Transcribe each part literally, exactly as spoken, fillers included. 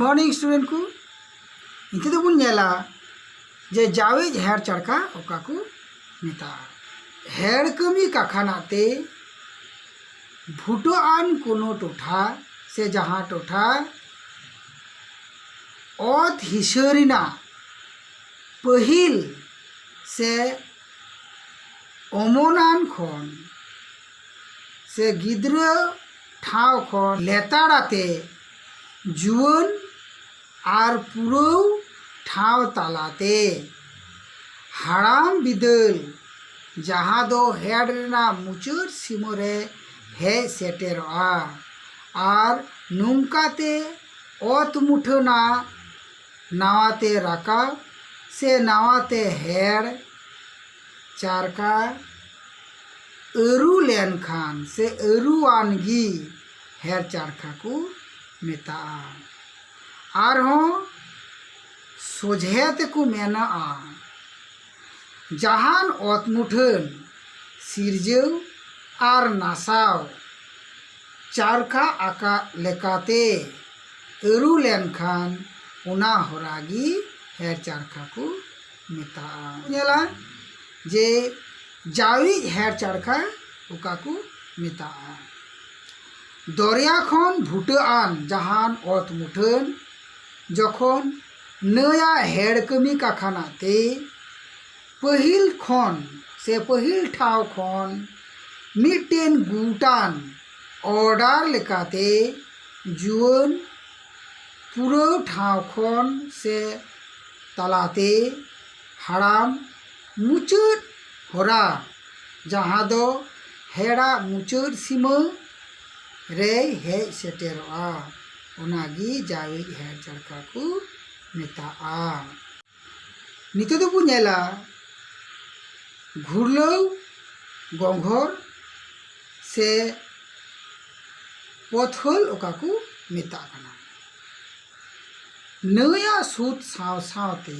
Morning student ᱠᱚ, ᱱᱤᱛᱚᱜ ᱫᱚᱵᱚᱱ ᱧᱮᱞᱟ ᱡᱮ ᱡᱟᱣᱤᱡ ᱦᱮᱲ ᱪᱟᱲᱠᱟ ᱚᱠᱟ ᱠᱚ ᱢᱮᱛᱟᱜᱼᱟ᱾ ᱦᱮᱲ ᱠᱟᱹᱢᱤ ᱠᱟᱠᱷᱟᱱᱟᱜ ᱛᱮ ᱵᱷᱩᱴᱟᱹ ᱟᱱ ᱠᱳᱱᱳ ᱴᱚᱴᱷᱟ ᱥᱮ ᱡᱟᱦᱟᱸ ᱴᱚᱴᱷᱟ ᱚᱛ ᱦᱤᱥᱟᱹ ᱨᱮᱱᱟᱜ ᱯᱟᱹᱦᱤᱞ ᱥᱮ ᱚᱢᱚᱱᱟᱱ ᱠᱷᱚᱱ ᱥᱮ ᱜᱤᱫᱽᱨᱟᱹ ᱴᱷᱟᱶ ᱠᱷᱚᱱ ᱞᱮᱛᱟᱲ ᱟᱛᱮ ᱡᱩᱣᱟᱹᱱ ᱟᱨ ᱯᱩᱨᱟᱹᱣ ᱴᱷᱟᱶ ᱛᱟᱞᱟᱛᱮ ᱦᱟᱲᱟᱢ ᱵᱤᱫᱟᱹᱞ, ᱡᱟᱦᱟᱸ ᱫᱚ ᱦᱮᱲ ᱨᱮᱱᱟᱜ ᱢᱩᱪᱟᱹᱫ ᱥᱤᱢᱟᱹ ᱨᱮ ᱦᱮᱡ ᱥᱮᱴᱮᱨᱚᱜᱼᱟ᱾ ᱟᱨ ᱱᱚᱝᱠᱟᱛᱮ ᱚᱛ ᱢᱩᱴᱷᱟᱹᱱᱟᱜ ᱱᱟᱣᱟᱛᱮ ᱨᱟᱠᱟᱵ ᱥᱮ ᱱᱟᱣᱟᱛᱮ ᱦᱮᱲ ᱪᱟᱨᱠᱟ ᱟᱹᱨᱩ ᱞᱮᱱᱠᱷᱟᱱ ᱥᱮ ᱟᱹᱨᱩᱣᱟᱱ ᱜᱮ ᱦᱮᱲ ᱪᱟᱨᱠᱟ ᱠᱚ ᱢᱮᱛᱟᱜᱼᱟ᱾ ᱟᱨᱦᱚᱸ ᱥᱚᱡᱷᱮ ᱛᱮᱠᱚ ᱢᱮᱱᱟᱜᱼᱟ, ᱡᱟᱦᱟᱱ ᱚᱛ ᱢᱩᱴᱷᱟᱹᱱ ᱥᱤᱨᱡᱟᱹᱣ ᱟᱨ ᱱᱟᱥᱟᱣ ᱪᱟᱨᱠᱟ ᱟᱠᱟᱫ ᱞᱮᱠᱟᱛᱮ ᱟᱹᱨᱩ ᱞᱮᱱᱠᱷᱟᱱ ᱚᱱᱟ ᱦᱚᱨᱟ ᱜᱮ ᱦᱮᱲ ᱪᱟᱨᱠᱟ ᱠᱚ ᱢᱮᱛᱟᱜᱼᱟ᱾ ᱧᱮᱞᱟ ᱡᱮ ᱡᱟᱣᱤᱡ ᱦᱮᱲ ᱪᱟᱲᱠᱟ ᱚᱠᱟ ᱠᱚ ᱢᱮᱛᱟᱜᱼᱟ᱾ ᱫᱚᱨᱭᱟ ᱠᱷᱚᱱ ᱵᱷᱩᱴᱟᱹ ᱟᱱ ᱡᱟᱦᱟᱱ ᱚᱛ ᱢᱩᱴᱷᱟᱹᱱ ᱡᱚᱠᱷᱚᱱ ᱱᱟᱹᱭᱟ ᱦᱮᱲ ᱠᱟᱹᱢᱤ ᱠᱟᱠᱷᱟᱱᱟ ᱛᱮ ᱯᱟᱹᱦᱤᱞ ᱠᱷᱚᱱ ᱥᱮ ᱯᱟᱹᱦᱤᱞ ᱴᱷᱟᱶ ᱠᱷᱚᱱ ᱢᱤᱫᱴᱮᱱ ᱜᱩᱴᱟᱱ ᱚᱨᱰᱟᱨ ᱞᱮᱠᱟᱛᱮ ᱡᱩᱣᱟᱹᱱ ᱯᱩᱨᱟᱹᱣ ᱴᱷᱟᱶ ᱠᱷᱚᱱ ᱥᱮ ᱛᱟᱞᱟᱛᱮ ᱦᱟᱲᱟᱢ ᱢᱩᱪᱟᱹᱫ ᱦᱚᱨᱟ, ᱡᱟᱦᱟᱸ ᱫᱚ ᱦᱮᱲᱟᱜ ᱢᱩᱪᱟᱹᱫ ᱥᱤᱢᱟᱹ ᱨᱮᱭ ᱦᱮᱡ ᱥᱮᱴᱮᱨᱚᱜᱼᱟ, ᱚᱱᱟᱜᱮ ᱡᱟᱣᱤᱡ ᱦᱮᱲ ᱪᱟᱲᱠᱟ ᱠᱚ ᱢᱮᱛᱟᱜᱼᱟ᱾ ᱱᱤᱛᱚᱜ ᱫᱚᱵᱚ ᱧᱮᱞᱟ ᱜᱷᱩᱨᱞᱟᱹᱣ ᱜᱚᱸᱜᱷᱚᱨ ᱥᱮ ᱯᱚᱛᱷᱚᱞ ᱚᱠᱟ ᱠᱚ ᱢᱮᱛᱟᱜ ᱠᱟᱱᱟ᱾ ᱱᱟᱹᱭᱟᱜ ᱥᱩᱫ ᱥᱟᱶ ᱥᱟᱶᱛᱮ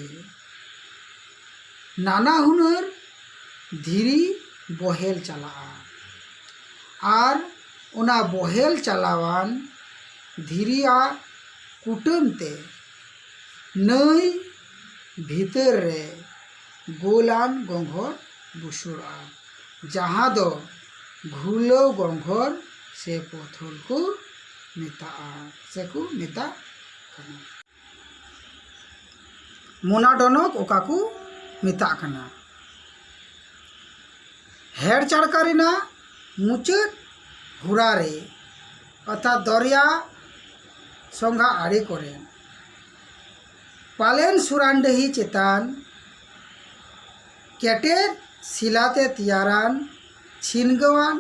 ᱱᱟᱱᱟ ᱦᱩᱱᱟᱹᱨ ᱫᱷᱤᱨᱤ ᱵᱚᱦᱮᱞ ᱪᱟᱞᱟᱜᱼᱟ ᱟᱨ ᱚᱱᱟ ᱵᱚᱦᱮᱞ ᱪᱟᱞᱟᱣᱟᱱ ᱫᱷᱤᱨᱤᱭᱟᱜ ᱠᱩᱴᱟᱹᱢ ᱛᱮ ᱱᱟᱹᱭ ᱵᱷᱤᱛᱟᱹᱨ ᱨᱮ ᱜᱳᱞᱟᱱ ᱜᱚᱸᱜᱷᱚᱨ ᱵᱩᱥᱩᱲᱚᱜᱼᱟ, ᱡᱟᱦᱟᱸ ᱫᱚ ᱜᱷᱩᱞᱟᱹᱣ ᱜᱚᱸᱜᱷᱚᱨ ᱥᱮ ᱯᱚᱛᱷᱚᱞ ᱠᱚ ᱢᱮᱛᱟᱜᱼᱟ ᱥᱮ ᱠᱚ ᱢᱮᱛᱟᱜ ᱠᱟᱱᱟ᱾ ᱢᱚᱱᱟ ᱰᱚᱱᱚᱠ ᱚᱠᱟ ᱠᱚ ᱢᱮᱛᱟᱜ ᱠᱟᱱᱟ? ᱦᱮᱲ ᱪᱟᱲᱠᱟ ᱨᱮᱱᱟᱜ ᱢᱩᱪᱟᱹᱫ ᱦᱚᱨᱟ ᱨᱮ, ᱚᱨᱛᱷᱟᱛ ᱫᱚᱨᱭᱟ ᱥᱚᱸᱜᱷᱟ ᱟᱲᱮ ᱠᱚᱨᱮ, ᱯᱟᱞᱮᱱ ᱥᱩᱨᱟᱱᱰᱟᱹᱦᱤ ᱪᱮᱛᱟᱱ ᱠᱮᱴᱮᱡ ᱥᱤᱞᱟᱛᱮ ᱛᱮᱭᱟᱨᱟᱱ ᱪᱷᱤᱱᱜᱟᱹᱣᱟᱱ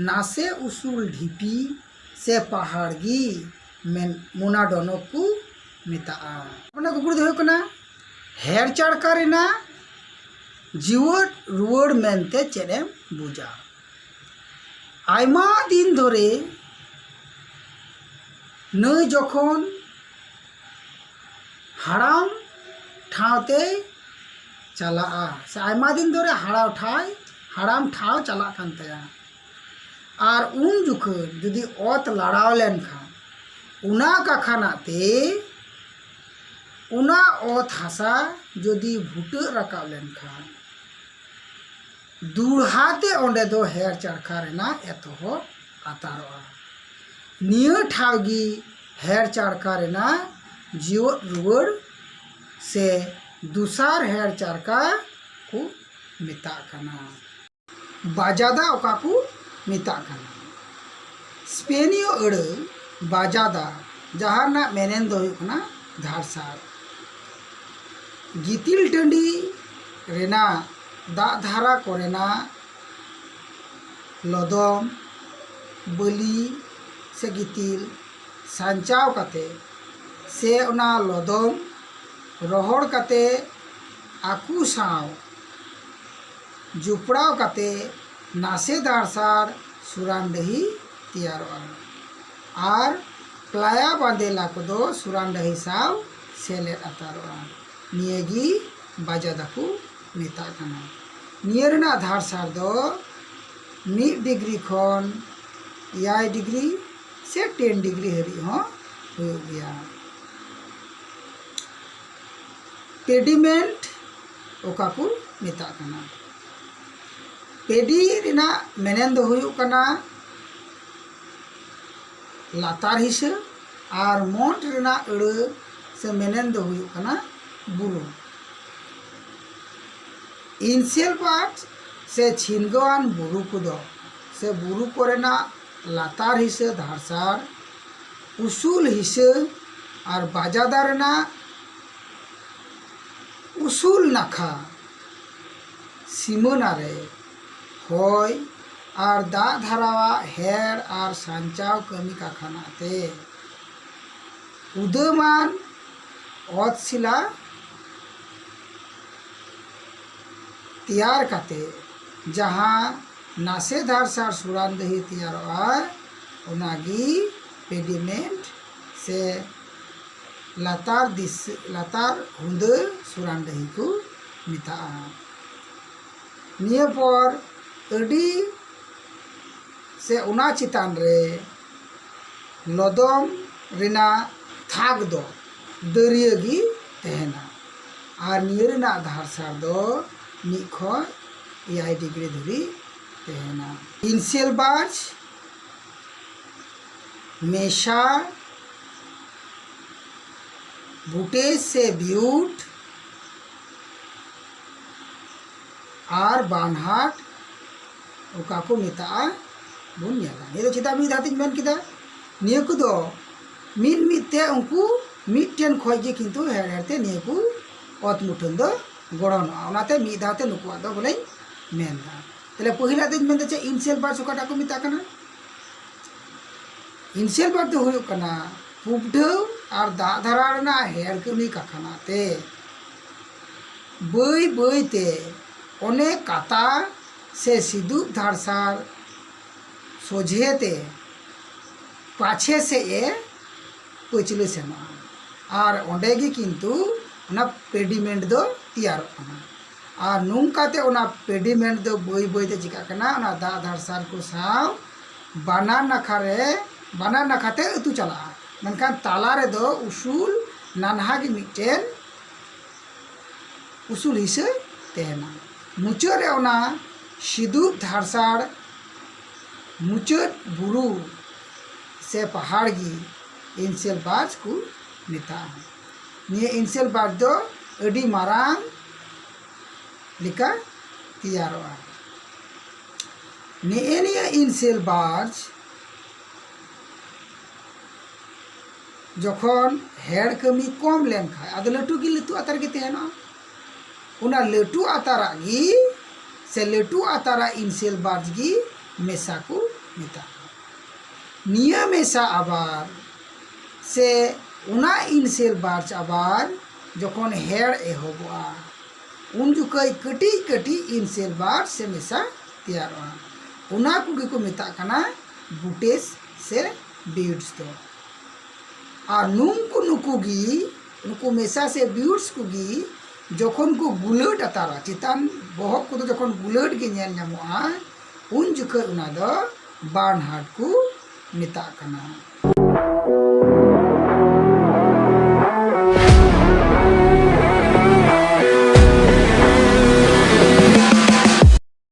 ᱱᱟᱥᱮ ᱩᱥᱩᱞ ᱰᱷᱤᱯᱤ ᱥᱮ ᱯᱟᱦᱟᱲ ᱜᱮ ᱢᱮᱱ ᱢᱚᱱᱟ ᱰᱚᱱᱚᱠ ᱠᱚ ᱢᱮᱛᱟᱜᱼᱟ᱾ ᱚᱱᱟ ᱠᱩᱠᱞᱤ ᱫᱚ ᱦᱩᱭᱩᱜ ᱠᱟᱱᱟ, ᱦᱮᱲ ᱪᱟᱲᱠᱟ ᱨᱮᱱᱟᱜ ᱡᱤᱣᱮᱫ ᱨᱩᱣᱟᱹᱲ ᱢᱮᱱᱛᱮ ᱪᱮᱫ ᱮᱢ ᱵᱩᱡᱟ? ᱟᱭᱢᱟ ᱫᱤᱱ ᱫᱷᱚᱨᱮ ᱱᱟᱹᱭ ᱡᱚᱠᱷᱚᱱ ᱦᱟᱲᱟᱢ ᱴᱷᱟᱶ ᱛᱮᱭ ᱪᱟᱞᱟᱜᱼᱟ, ᱥᱮ ᱟᱭᱢᱟ ᱫᱤᱱ ᱫᱷᱚᱨᱮ ᱦᱟᱲᱟᱣ ᱴᱷᱟᱶ, ᱦᱟᱲᱟᱢ ᱴᱷᱟᱶ ᱪᱟᱞᱟᱜ ᱠᱟᱱ ᱛᱟᱭᱟ, ᱟᱨ ᱩᱱ ᱡᱚᱠᱷᱚᱱ ᱡᱩᱫᱤ ᱚᱛ ᱞᱟᱲᱟᱣ ᱞᱮᱱᱠᱷᱟᱱ, ᱚᱱᱟ ᱠᱟᱠᱷᱟᱱᱟᱜ ᱛᱮ ᱚᱱᱟ ᱚᱛ ᱦᱟᱥᱟ ᱡᱩᱫᱤ ᱵᱷᱩᱴᱟᱹᱜ ᱨᱟᱠᱟᱵ ᱞᱮᱱᱠᱷᱟᱱ, ᱫᱩᱲᱦᱟ ᱛᱮ ᱚᱸᱰᱮ ᱫᱚ ᱦᱮᱲ ᱪᱟᱲᱠᱟ ᱨᱮᱱᱟᱜ ᱮᱛᱚᱦᱚᱵ ᱟᱛᱟᱨᱚᱜᱼᱟ᱾ ᱱᱤᱭᱟᱹ ᱴᱷᱟᱶ ᱜᱮ ᱦᱮᱲ ᱪᱟᱲᱠᱟ ᱨᱮᱱᱟᱜ ᱡᱤᱣᱮᱫ ᱨᱩᱣᱟᱹᱲ ᱥᱮ ᱫᱚᱥᱟᱨ ᱦᱮᱲ ᱪᱟᱲᱠᱟ ᱠᱚ ᱢᱮᱛᱟᱜ ᱠᱟᱱᱟ᱾ ᱵᱟᱡᱟᱫᱟ ᱚᱠᱟ ᱠᱚ ᱢᱮᱛᱟᱜ ᱠᱟᱱᱟ? ᱥᱯᱮᱱᱤᱭᱚ ᱟᱹᱲᱟᱹ ᱵᱟᱡᱟᱫᱟ, ᱡᱟᱦᱟᱸ ᱨᱮᱱᱟᱜ ᱢᱮᱱᱮᱱ ᱫᱚ ᱦᱩᱭᱩᱜ ᱠᱟᱱᱟ ᱫᱷᱟᱨᱥᱟᱲ, ᱜᱤᱛᱤᱞ ᱴᱟᱺᱰᱤ ᱨᱮᱱᱟᱜ ᱫᱟᱜ ᱫᱷᱟᱨᱟ ᱠᱚᱨᱮᱱᱟᱜ ᱞᱚᱫᱚᱢ, ᱵᱟᱹᱞᱤ ᱥᱮ ᱜᱤᱛᱤᱞ ᱥᱟᱧᱪᱟᱣ ᱠᱟᱛᱮ ᱥᱮ ᱚᱱᱟ ᱞᱚᱫᱚᱢ ᱨᱚᱦᱚᱲ ᱠᱟᱛᱮ ᱟᱠᱚ ᱥᱟᱶ ᱡᱚᱯᱲᱟᱣ ᱠᱟᱛᱮ ᱱᱟᱥᱮ ᱫᱟᱨᱥᱟᱲ ᱥᱩᱨᱟᱱᱰᱟᱹᱦᱤ ᱛᱮᱭᱟᱨᱚᱜᱼᱟ᱾ ᱟᱨ ᱯᱞᱟᱭᱟ ᱵᱟᱸᱫᱮᱞᱟ ᱠᱚᱫᱚ ᱥᱩᱨᱟᱱᱰᱟᱹᱦᱤ ᱥᱟᱶ ᱥᱮᱞᱮᱫ ᱟᱛᱟᱨᱚᱜᱼᱟ᱾ ᱱᱤᱭᱟᱹ ᱜᱮ ᱵᱟᱡᱟᱫᱟ ᱠᱚ ᱢᱮᱛᱟᱜ ᱠᱟᱱᱟ᱾ ᱱᱤᱭᱟᱹ ᱨᱮᱱᱟᱜ ᱫᱷᱟᱨᱥᱟᱲ ᱫᱚ ᱢᱤᱫ ᱰᱤᱜᱽᱨᱤ ᱠᱷᱚᱱ ᱮᱭᱟᱭ ᱰᱤᱜᱽᱨᱤ ᱥᱮ ᱴᱮᱱ ᱰᱤᱜᱽᱨᱤ ᱦᱟᱹᱵᱤᱡ ᱦᱚᱸ ᱦᱩᱭᱩᱜ ᱜᱮᱭᱟ᱾ ᱯᱮᱰᱤᱢᱮᱱᱴ ᱚᱠᱟ ᱠᱚ ᱢᱮᱛᱟᱜ ᱠᱟᱱᱟ᱾ ᱯᱮᱰᱤ ᱨᱮᱱᱟᱜ ᱢᱮᱱᱮᱱ ᱫᱚ ᱦᱩᱭᱩᱜ ᱠᱟᱱᱟ ᱞᱟᱛᱟᱨ ᱦᱤᱥᱟᱹ, ᱟᱨ ᱢᱚᱱᱴ ᱨᱮᱱᱟᱜ ᱟᱹᱲᱟᱹ ᱥᱮ ᱢᱮᱱᱮᱱ ᱫᱚ ᱦᱩᱭᱩᱜ ᱠᱟᱱᱟ ᱵᱩᱨᱩ᱾ ᱤᱱᱥᱮᱞᱵᱟᱨᱴ ᱥᱮ ᱪᱷᱤᱱᱜᱟᱹᱣᱟᱱ ᱵᱩᱨᱩ ᱠᱚᱫᱚ ᱥᱮ ᱵᱩᱨᱩ ᱠᱚᱨᱮᱱᱟᱜ ᱞᱟᱛᱟᱨ ᱦᱤᱥᱟᱹ ᱫᱷᱟᱨᱥᱟᱲ, ᱩᱥᱩᱞ ᱦᱤᱥᱟᱹ ᱟᱨ ᱵᱟᱡᱟᱫᱟ ᱨᱮᱱᱟᱜ ᱩᱥᱩᱞ ᱱᱟᱠᱷᱟ ᱥᱤᱢᱟᱹᱱᱟ ᱨᱮ ᱦᱚᱭ ᱟᱨ ᱫᱟᱜ ᱫᱷᱟᱨᱟᱣᱟᱜ ᱦᱮᱲ ᱟᱨ ᱥᱟᱧᱪᱟᱣ ᱠᱟᱹᱢᱤ ᱠᱟᱨᱠᱷᱟᱱᱟ ᱛᱮ ᱩᱫᱟᱹᱢᱟᱱ ᱚᱛ ᱥᱤᱞᱟ ᱛᱮᱭᱟᱨ ᱠᱟᱛᱮ ᱡᱟᱦᱟᱸ ᱱᱟᱥᱮ ᱫᱷᱟᱨᱥᱟᱲ ᱥᱩᱲᱟᱱ ᱰᱟᱹᱦᱤ ᱛᱮᱭᱟᱨᱚᱜᱼᱟ, ᱚᱱᱟᱜᱮ ᱯᱮᱰᱤᱢᱮᱱᱴ ᱥᱮ ᱞᱟᱛᱟᱨ ᱫᱤᱥ-, ᱞᱟᱛᱟᱨ ᱦᱩᱸᱫᱟᱹ ᱥᱩᱲᱟᱱ ᱰᱟᱹᱦᱤ ᱠᱚ ᱢᱮᱛᱟᱜᱼᱟ᱾ ᱱᱤᱭᱟᱹ ᱯᱚᱨ ᱟᱹᱰᱤ ᱥᱮ ᱚᱱᱟ ᱪᱮᱛᱟᱱ ᱨᱮ ᱞᱚᱫᱚᱢ ᱨᱮᱱᱟᱜ ᱛᱷᱟᱠ ᱫᱚ ᱫᱟᱹᱨᱭᱟᱹ ᱜᱮ ᱛᱟᱦᱮᱱᱟ, ᱟᱨ ᱱᱤᱭᱟᱹ ᱨᱮᱱᱟᱜ ᱫᱷᱟᱨᱥᱟᱲ ᱫᱚ ᱢᱤᱫ ᱠᱷᱚᱱ ᱮᱭᱟᱭ ᱰᱤᱜᱽᱨᱤ ᱫᱷᱟᱹᱵᱤᱡ ᱛᱟᱦᱮᱱᱟ᱾ ᱤᱱᱥᱮᱞᱵᱟᱨᱡᱽ, ᱢᱮᱥᱟ, ᱵᱩᱴᱮ ᱥᱮ ᱵᱤᱭᱩᱴ ᱟᱨ ᱵᱟᱱᱦᱟᱴ ᱚᱠᱟ ᱠᱚ ᱢᱮᱛᱟᱜᱼᱟ ᱵᱚᱱ ᱧᱮᱞᱟ᱾ ᱱᱤᱭᱟᱹ ᱫᱚ ᱪᱮᱫᱟᱜ ᱢᱤᱫ ᱫᱷᱟᱣ ᱛᱤᱧ ᱢᱮᱱ ᱠᱮᱫᱟ? ᱱᱤᱭᱟᱹ ᱠᱚᱫᱚ ᱢᱤᱫ ᱢᱤᱫ ᱛᱮ ᱩᱱᱠᱩ ᱢᱤᱫᱴᱮᱱ ᱠᱷᱚᱡ ᱜᱮ ᱠᱤᱱᱛᱩ ᱦᱮᱲ ᱦᱮᱲ ᱛᱮ ᱱᱤᱭᱟᱹ ᱠᱚ ᱚᱛ ᱢᱩᱴᱷᱟᱹᱱ ᱫᱚ ᱜᱚᱲᱦᱚᱱᱚᱜᱼᱟ᱾ ᱚᱱᱟᱛᱮ ᱢᱤᱫ ᱫᱷᱟᱣ ᱛᱮ ᱱᱩᱠᱩᱣᱟᱜ ᱫᱚ ᱵᱚᱞᱮᱧ ᱢᱮᱱ ᱮᱫᱟ᱾ ᱛᱟᱦᱞᱮ ᱯᱟᱹᱦᱤᱞᱟᱜ ᱫᱚᱧ ᱢᱮᱱᱫᱟ ᱪᱮᱫ, ᱤᱱᱥᱮᱞᱵᱟᱨᱡᱽ ᱚᱠᱟᱴᱟᱜ ᱠᱚ ᱢᱮᱛᱟᱜ ᱠᱟᱱᱟ? ᱤᱱᱥᱮᱞᱵᱟᱨᱡᱽ ᱫᱚ ᱦᱩᱭᱩᱜ ᱠᱟᱱᱟ ᱯᱩᱵᱰᱷᱟᱹᱣ ᱟᱨ ᱫᱟᱜ ᱫᱷᱟᱨᱟ ᱨᱮᱱᱟᱜ ᱦᱮᱲ ᱠᱟᱹᱢᱤ ᱠᱟᱨᱠᱷᱟᱱᱟ ᱛᱮ ᱵᱟᱹᱭ ᱵᱟᱹᱭ ᱛᱮ ᱚᱱᱮ ᱠᱟᱛᱟ ᱥᱮ ᱥᱤᱫᱩᱯ ᱫᱷᱟᱨᱥᱟᱲ ᱥᱚᱡᱷᱮ ᱛᱮ ᱯᱟᱪᱷᱮ ᱥᱮᱫ ᱮ ᱯᱟᱹᱪᱷᱞᱟᱹ ᱥᱮᱱᱚᱜᱼᱟ, ᱟᱨ ᱚᱸᱰᱮ ᱜᱮ ᱠᱤᱱᱛᱩ ᱚᱱᱟ ᱯᱮᱰᱤᱢᱮᱱᱴ ᱫᱚ ᱛᱮᱭᱟᱨᱚᱜ ᱠᱟᱱᱟ᱾ ᱟᱨ ᱱᱚᱝᱠᱟᱛᱮ ᱚᱱᱟ ᱯᱮᱰᱤᱢᱮᱱᱴ ᱫᱚ ᱵᱟᱹᱭ ᱵᱟᱹᱭ ᱛᱮ ᱪᱤᱠᱟᱹᱜ ᱠᱟᱱᱟ, ᱚᱱᱟ ᱫᱟᱜ ᱫᱷᱟᱨᱥᱟᱲ ᱠᱚ ᱥᱟᱶ ᱵᱟᱱᱟᱨ ᱱᱟᱠᱷᱟ ᱨᱮ, ᱵᱟᱱᱟᱨ ᱱᱟᱠᱷᱟ ᱛᱮ ᱟᱹᱛᱩ ᱪᱟᱞᱟᱜᱼᱟ, ᱢᱮᱱᱠᱷᱟᱱ ᱛᱟᱞᱟ ᱨᱮᱫᱚ ᱩᱥᱩᱞ ᱱᱟᱱᱦᱟ ᱜᱮ ᱢᱤᱫᱴᱮᱱ ᱩᱥᱩᱞ ᱦᱤᱥᱟᱹ ᱛᱟᱦᱮᱱᱟ᱾ ᱢᱩᱪᱟᱹᱫ ᱨᱮ ᱚᱱᱟ ᱥᱤᱫᱩᱯ ᱫᱷᱟᱨᱥᱟᱲ ᱢᱩᱪᱟᱹᱫ ᱵᱩᱨᱩ ᱥᱮ ᱯᱟᱦᱟᱲ ᱜᱮ ᱤᱱᱥᱮᱞ ᱵᱟᱨᱪ ᱠᱚ ᱢᱮᱛᱟᱜᱼᱟ᱾ ᱱᱤᱭᱟᱹ ᱤᱱᱥᱮᱞ ᱵᱟᱨᱪ ᱫᱚ ᱟᱹᱰᱤ ᱢᱟᱨᱟᱝ ᱞᱮᱠᱟ ᱛᱮᱭᱟᱨᱚᱜᱼᱟ᱾ ᱱᱮᱜᱼᱮ ᱱᱤᱭᱟᱹ ᱤᱱᱥᱮᱞ ᱵᱟᱨᱪ ᱡᱚᱠᱷᱚᱱ ᱦᱮᱲ ᱠᱟᱹᱢᱤ ᱠᱚᱢ ᱞᱮᱱᱠᱷᱟᱱ, ᱟᱫᱚ ᱞᱟᱹᱴᱩ ᱜᱮ ᱞᱟᱹᱴᱩ ᱟᱛᱟᱨ ᱜᱮ ᱛᱟᱦᱮᱱᱚᱜᱼᱟ᱾ ᱚᱱᱟ ᱞᱟᱹᱴᱩ ᱟᱛᱟᱨᱟᱜ ᱜᱮ ᱥᱮ ᱞᱟᱹᱴᱩ ᱟᱛᱟᱨᱟᱜ ᱤᱱᱥᱮᱞ ᱵᱟᱨᱪ ᱜᱮ ᱢᱮᱥᱟ ᱠᱚ ᱢᱮᱛᱟᱜᱼᱟ᱾ ᱱᱤᱭᱟᱹ ᱢᱮᱥᱟ ᱟᱵᱟᱨ ᱥᱮ ᱚᱱᱟ ᱤᱱᱥᱮᱞ ᱵᱟᱨᱪ ᱟᱵᱟᱨ ᱡᱚᱠᱷᱚᱱ ᱦᱮᱲ ᱮᱦᱚᱵᱚᱜᱼᱟ, ᱩᱱ ᱡᱚᱠᱷᱚᱡ ᱠᱟᱹᱴᱤᱡ ᱠᱟᱹᱴᱤᱡ ᱤᱱᱥᱮᱞ ᱵᱟᱨᱪ ᱥᱮ ᱢᱮᱥᱟ ᱛᱮᱭᱟᱨᱚᱜᱼᱟ᱾ ᱚᱱᱟ ᱠᱚᱜᱮ ᱠᱚ ᱢᱮᱛᱟᱜ ᱠᱟᱱᱟ ᱵᱩᱴᱮᱥ ᱥᱮ ᱵᱤᱰᱥ ᱫᱚ᱾ ᱟᱨ ᱱᱩᱝᱠᱩ ᱱᱩᱠᱩ ᱜᱮ, ᱱᱩᱠᱩ ᱢᱮᱥᱟ ᱥᱮ ᱵᱤᱰᱥ ᱠᱚᱜᱮ ᱡᱚᱠᱷᱚᱱ ᱠᱚ ᱜᱩᱞᱟᱹᱴ ᱟᱛᱟᱨᱟ, ᱪᱮᱛᱟᱱ ᱵᱚᱦᱚᱜ ᱠᱚᱫᱚ ᱡᱚᱠᱷᱚᱱ ᱜᱩᱞᱟᱹᱴ ᱜᱮ ᱧᱮᱞ ᱧᱟᱢᱚᱜᱼᱟ, ᱩᱱ ᱡᱚᱠᱷᱚᱡ ᱚᱱᱟ ᱫᱚ ᱵᱟᱨᱱᱦᱟᱨᱰ ᱠᱚ ᱢᱮᱛᱟᱜ ᱠᱟᱱᱟ᱾